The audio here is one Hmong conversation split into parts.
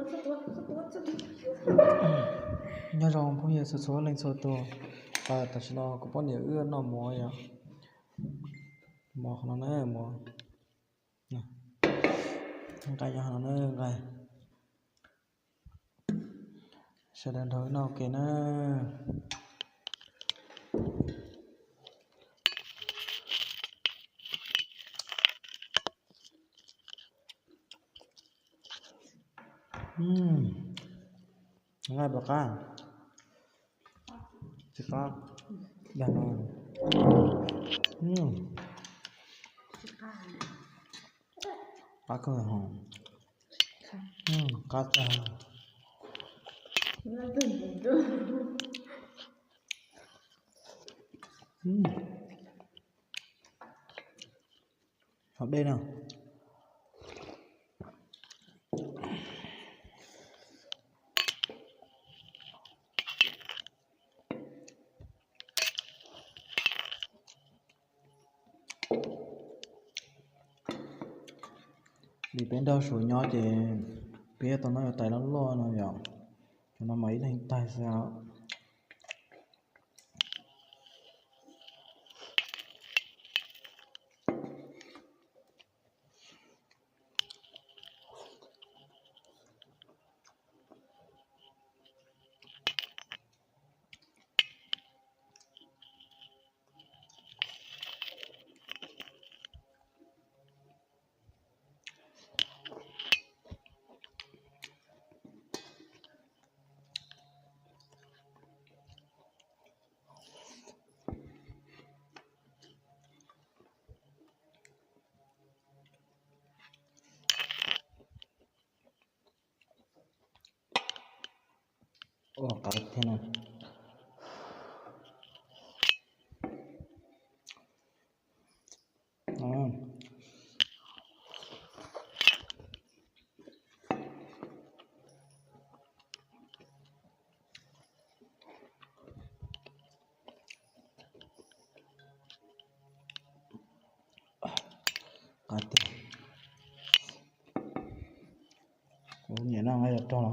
Nyob zoo phooj ywg txhua txhua leej txhua tus, tam sim no kuv poj niam wb noj mov yom. Mov qhov no na, mov nqaij yog qhov no na, nqaij. Sawv daws nrog wb noj ua ke na. Nqaij puas qab? Tsis qab. Dag no. Qab kawg hos. Qab tag. Hauv dej no. Vim peb nrog Suav nyob ces peb tau noj yuav tais loj loj no yom. Cov no mas ib leeg ib tais xwb. Ua qab thiab na. Qab tiag. Kuv nyiam noj nqaij rog los.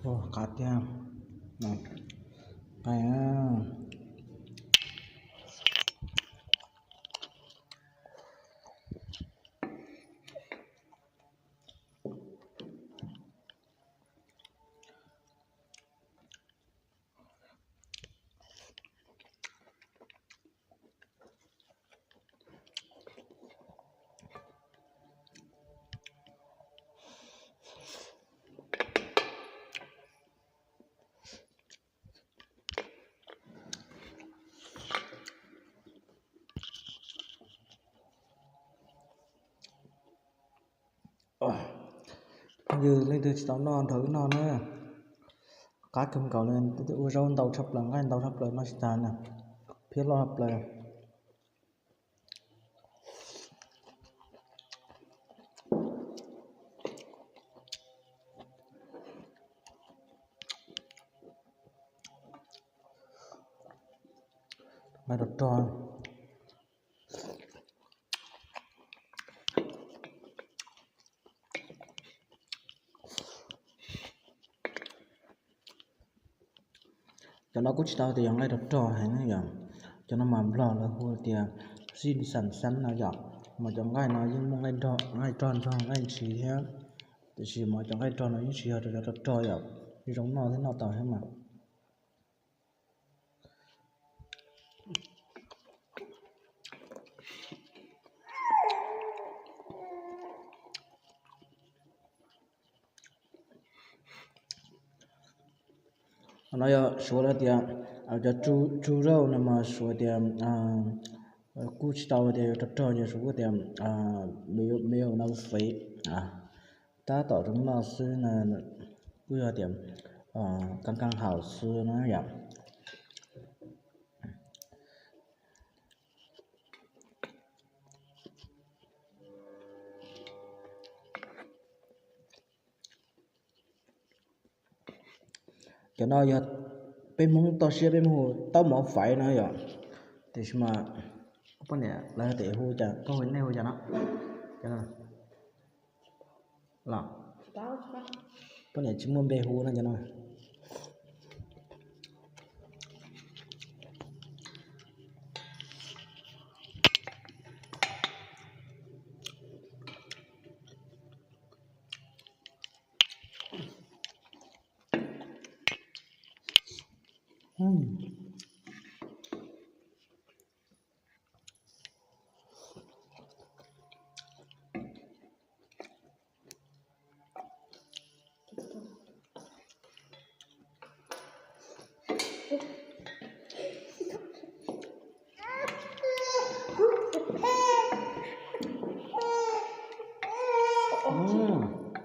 Ua qab tiag. Qab. Phooj ywg leej twg tsis tau noj nrog wb noj na. Qab kawg nkaus li, ua zaub ntau tshaj plaws, nqaij ntau tshaj plaws noj tsis tag na. Phiab loj tshaj plaws. Nqaij rog rog. Cov no kuj tsis tau tias yog nqaij rog rog heev na yom. Cov no mas Nplog lawv hu tias xim xam xab no yom. Mas cov nqaij no yeej muaj nqaij rog nrog nqaij ntshis thiab, tiam sis mas cov nqaij rog no yeej tsis yog cov rog rog yom, zoo noj thiab noj tau thiab mas. Qhov no yog Suav lawv tias Cov tsu rau no mas suav tias kuj tsis tau tias yuav rog rog, yog suav kuj tias me yau no fev, tab tom zoo noj xwb na, kuj yog tias kab kab haus xwb na yom. Cov no yog peb Hmoob toj siab peb Hmoob hu taub mov faiv no yom. Tiam sis mas kuv poj niam lawv tias hu cas, koj hu nej hu cas no? Los, poj niam tsis muaj npe hu no cov no.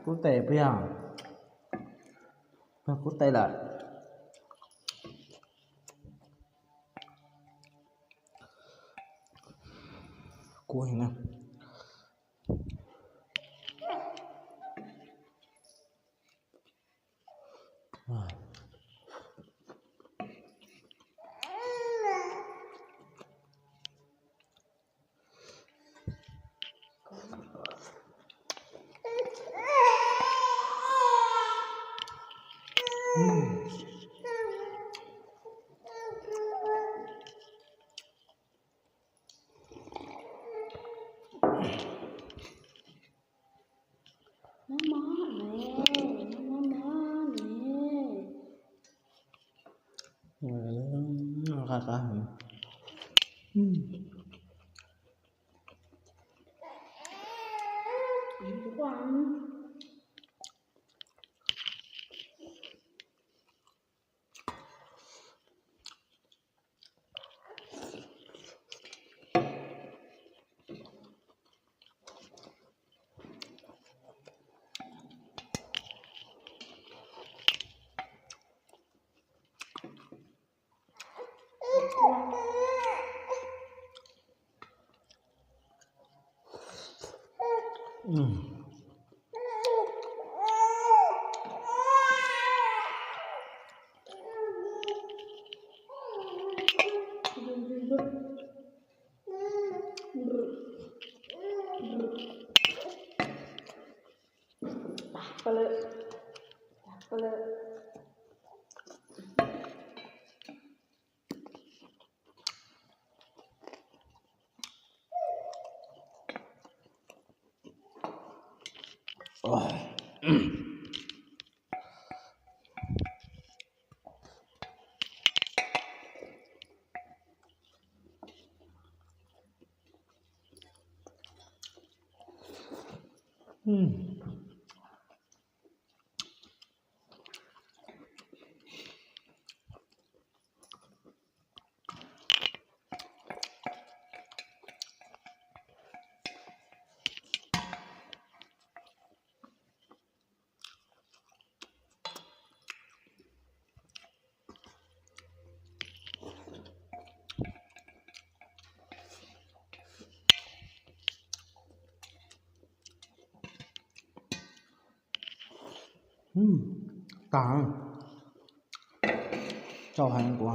Kub tes peb, kub tes lawm. Kub heev na. Qab qab heev. Tag, tsau heev kuv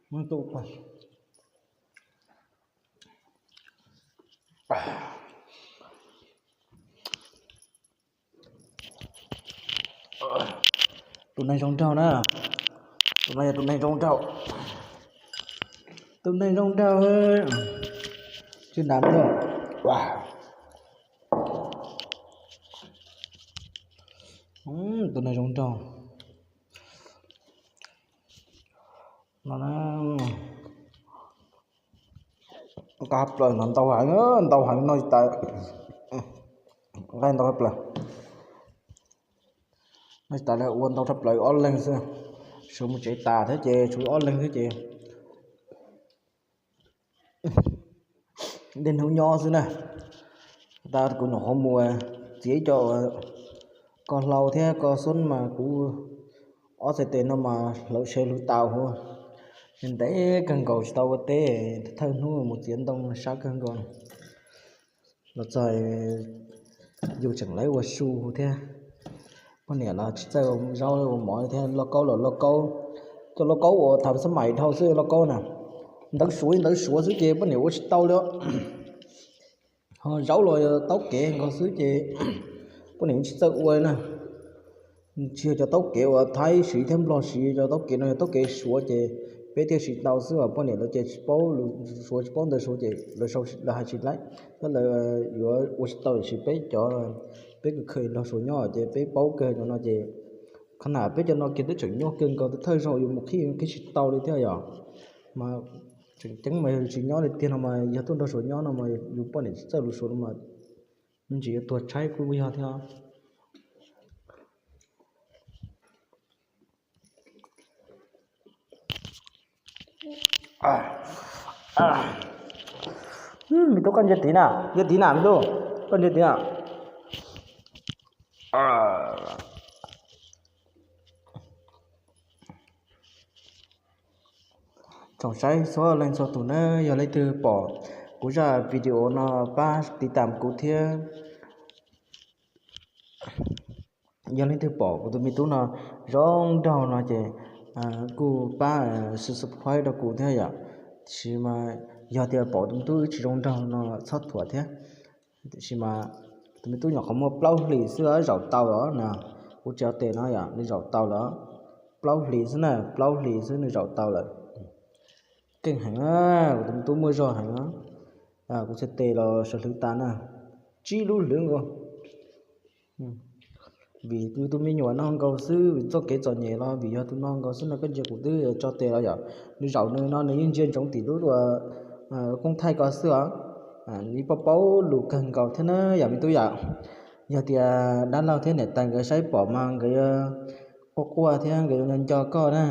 muab tuaj pag. Tus neeg zoo nraug na, tus no yog tus neeg zoo nraug, tus neeg zoo nraug, tsis nab lawm. Tus neeg zoo nraug no na. Nqa plaws no ntau heev, ntau heev no tsis tas, nqa ntau plaws no tsis tas li ua ntau tshaj plaws ob leeg xwb. Sawv mus tsev tas thiab ces tshuav ob leeg thiab ces niaj hnub nyob xwb na. Tas kuv nyuam qhuav mus txiav ib co uas ko hlau thiab ko xub mas kuv ob txhais tes no mas hlawv se hlawv tau hauv, ntev kawg nkaus tsis tau ua teb, thawj hnub mus txiav ntoo sab kawg nkaus. Los txog yus tseem lawv ua su thiab, poj niam los tsis txawj ua zaub ua mov thiab, lauj kaub los lauj kaub, cov lauj kaub uas thaum xab mais dhau xwb lauj kaub na, ntawv suav ntawv suav xwb ces poj niam ua tsis tau li. Ho zaub los yog taub kev nkaus xwb ces poj niam tsis txawj ua na. Tsis yog cov taub kev uas Thaib siv thiab Nplog siv, cov taub kev no yog taub kev suav ces peb thiaj siv tau xwb, poj niam lawv ces tsis paub, suav tsis paub ntawv suav ces lawv hais tsis laib, thiab lawv yuav ua tsis tau. Tiam sis peb cov, peb kws kheev nrog suav nyob ces peb paub kawg cov no ces, qhov na peb cov no kiag twb tseem nyuaj kawg nkaus, thawj zaug yus mus qhib qhib tsis tau li thiab yom. Mas tseem ceeb mas yog yus tsis nyob li tiag no mas yog tuaj nrog suav nyob no mas yus poj niam tsis txawj lus suav no mas me ntsis yuav tuag tshaib kuj yog thiab. Me tub, koj ntsia tid na, ntsia tid na me tub, koj ntsia tid na. Tsoom saib txhua leej txhua tus na, yog leej twg pom kuv zaj video no pab tiv tam kuv thiab. Yog leej twg pom kuv tus me tub no zoo nraug no ces kuj pab subscribe rau kuv thiab yom. Tiam sis mas yog tias pom tus me tub wb tsis zoo nraug no txhob thuam thiab. Tiam sis mas tus me tub nyuam qhuav muaj plaub hlis xwb zaum tau lawm na. Kuv tsis ua tes no yom, nws zaum tau lawm. Plaub hlis xwb na, plaub hlis xwb nws zaum tau lawm. Keej heev na, kuv tus me tub muaj zog heev na. Kuv txhais tes los sawv hlwv tas na, tsib lub hlwv nkaus. Vim tus me nyuam no nkaus xwb, vim txoj kev txom nyem los vim yog tus no nkaus xwb no. Koj ntsia kuv twb tso tes los yom, nws zaum nws no nws yeej ntsia ntsoov tim lub koob thaij ko xwb os. Nws paub paub lus kawg nkaus thiab na yom me tub yom. Yog tias dab laug thiab niam tais nkawd saib pom mas nkawd yuav quaj quaj thiab nkawd yuav nco nco koj na.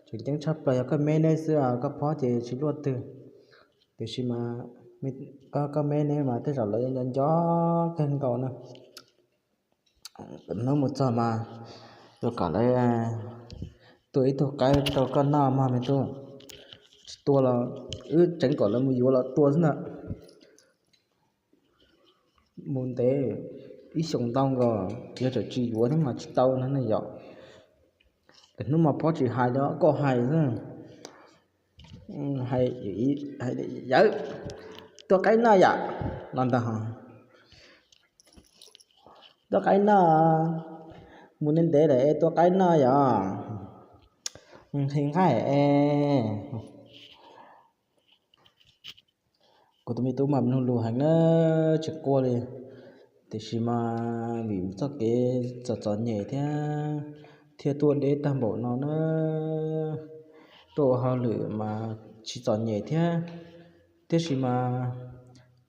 Tseem ceeb tshaj plaws yog koj me neb xwb, koj phob ces tsis luaj twg. Tiam sis mas koj me neb mas tej zaum lawv yuav nco nco kawg nkaus na. Hnub mus txog mas yuav kom lawv tua ib tug qaib rau koj noj mog me tub. Tsis tua los wb tseev kom lawv mus yuav los tua xwb ntag. Mus ntev ib xyoos ntau nkaus yog tseem tsis yuav thiab mas tsis tau no ne yom. Hnub mas phob tsis hais li, koj hais xwb. Hais, yawm, tua qaib noj yom, los ntag ho. Tua qaib noj, mus ntev ntev lawm es tua qaib noj yom. Nqhis nqaij es. Kuv tus me tub mas mloog lus heev na, tsis quaj li. Tiam sis mas vim txoj kev txom txom nyem thiab, thiaj tuaj deb tag npaum no na. Tuaj ua hauj lwm mas tsis txom nyem thiab. Tiam sis mas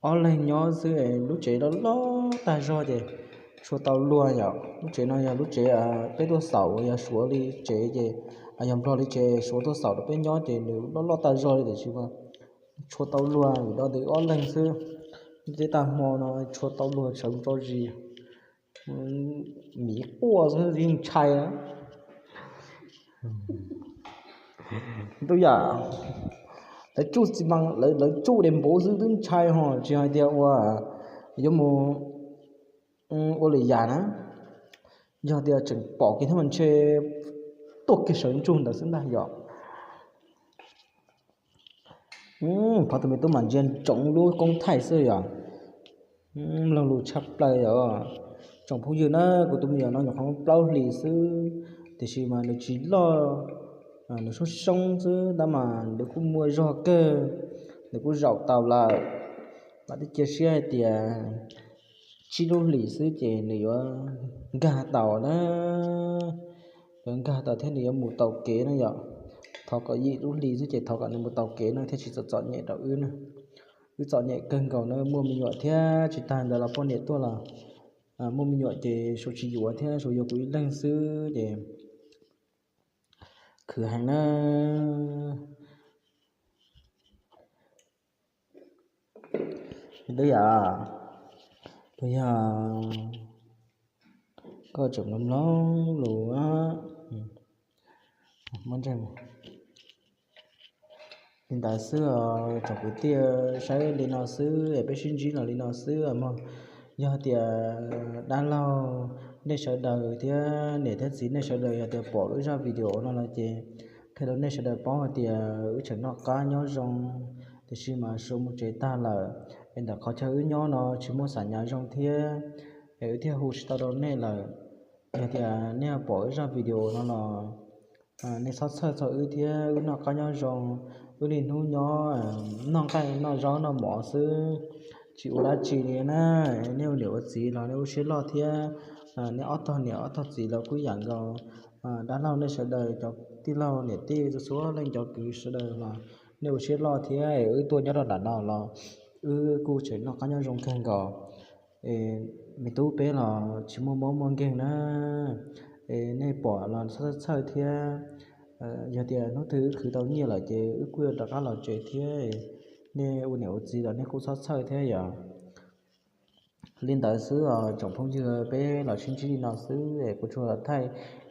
ob leeg nyob xwb, lub tsev loj loj tag zog ces tshua tau luag yom. Lub tsev no yog lub tsev peb tuaj xaum, yog suav li tsev ces, yog nplog li tsev suav tuaj xaum rau peb nyob ces nws loj loj tag zog li, tiam sis mas tshua tau luag vim no ntawd ob leeg xwb. Tej tag hmo no tshua tau luag sawv tso zis, miv quaj xwb yeej ntshai. Tub yam, lawv tsuj xi mas, lawv tsuj dej npuv xwb twb ntshai ho tsis hais tias ua yuav mus ua lwm yam na. Yog tias tseem pom kiag thiab mas ntshe tuaj kiag sawv ntsug ntawd xwb ntag yom. Phov tus me tub mas ntsia ntsoov lub koob thaij xwb yom. Mloog lus tshaj plaws yom. Tsoom phooj ywg na, kuv tus me nyuam no nyuam qhuav plaub hlis xwb, tiam sis mas nws tsis loj, nws soob soob xwb tab mas nws kuj muaj zog kawg, nws kuj zaum tau lawm. Vam thiab cia siab hais tias tsib lub hlis xwb ces nws yuav nkag tau na. Yuav nkag tau thiab nws yuav mus taus kev na yom. Thov kom yim lub hlis xwb ces thov kom nws mus taus kev na thiaj tsis txom txom nyem rau wb na. Wb txom nyem kawg nkaus na, muaj me nyuam thiab tsis tag ntawd los poj niam tuaj los muaj me nyuam ces suav tsis yuav thiab, suav yuav kuv ib leeg xwb ces khwv heev na. Twb yog, twb yog koj tseem mloog mloog lus, muab ntseeg li ntawd xwb os tsoom kwv tij. Saib li no xwb es peb sib ntsib los li no xwb mog. Yog tias dab laug nej sawv daws thiab niam thiab txiv nej sawv daws yog tias pom wb zaj video no los ces qhia rau nej sawv daws paub hais tias wb tseem noj qab nyob zoo, tiam sis mas Sua mus tsev tag lawm, es ntawm qhov chaw wb nyob no tsis muaj xas nyas zoo thiab, es wb thiaj hu tsis tau rau nej lawm. Yog tias nej pom wb zaj video no los nej txhob txhawj txog wb thiab, wb noj qab nyob zoo, wb niaj hnub nyob noj nqaij noj zaub noj mov xwb, tsis ua dab tsi li na. Nej ua niam ua txiv los nej ua siab loj thiab, nej ob tog niam ob tog txiv los kuj yam nkaus. Dab laug nej sawv daws cov tij laug niam tij txhua txhua leej cov kwv sawv daws los nej ua siab loj thiab, wb tuaj nyob rau nram no los wb kuj tseem noj qab nyob zoo kawg nkaus. Es me tub peb los tsis muaj mob muaj nkeeg na, es nej pom los txhob txhawj thiab. Yog tias hnub twg wb khwv tau nyiaj lawm ces wb kuj yuav rov qab los tsev thiab, nej ua niam ua txiv los nej kuj txhob txhawj thiab yom. Li ntawd xwb os tsoom phooj ywg, peb los sib ntsib li no xwb es kuv tsuas los thaij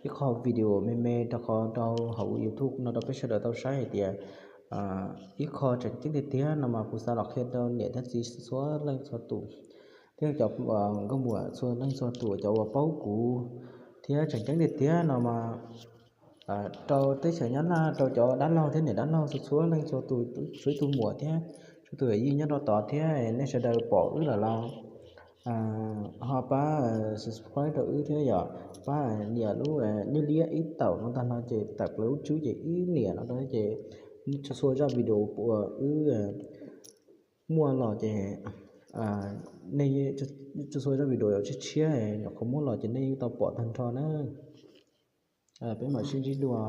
ib qho video me me rau qhov rau hauv YouTube no rau peb sawv daws tau saib hais tias ib qho tseem ceeb tiag tiag no mas kuv xav los qhia rau niam thiab txiv txhua leej txhua tus thiab cov nkauj muam txhua leej txhua tus cov uas paub kuv thiab tseem ceeb tiag tiag no mas rau teb chaws Nyab Laj rau cov dab laug thiab niam dab laug txhua txhua leej txhua tus, txhua tus muam thiab txhua tus yij nyob rau tod thiab nej sawv daws pom wb lawm los ho pab subscribe rau wb thiab yom, pab nias lub liab ib taum no tag no ces tawm plaws lub tswb ces ib nias no rau ces txhua zaj video uas wb muaj los ces nej, txhua zaj video tshiab tshiab nyuam qhuav muab los ces nej yeej tau pom tag nrho na. Peb mam sib ntsib dua.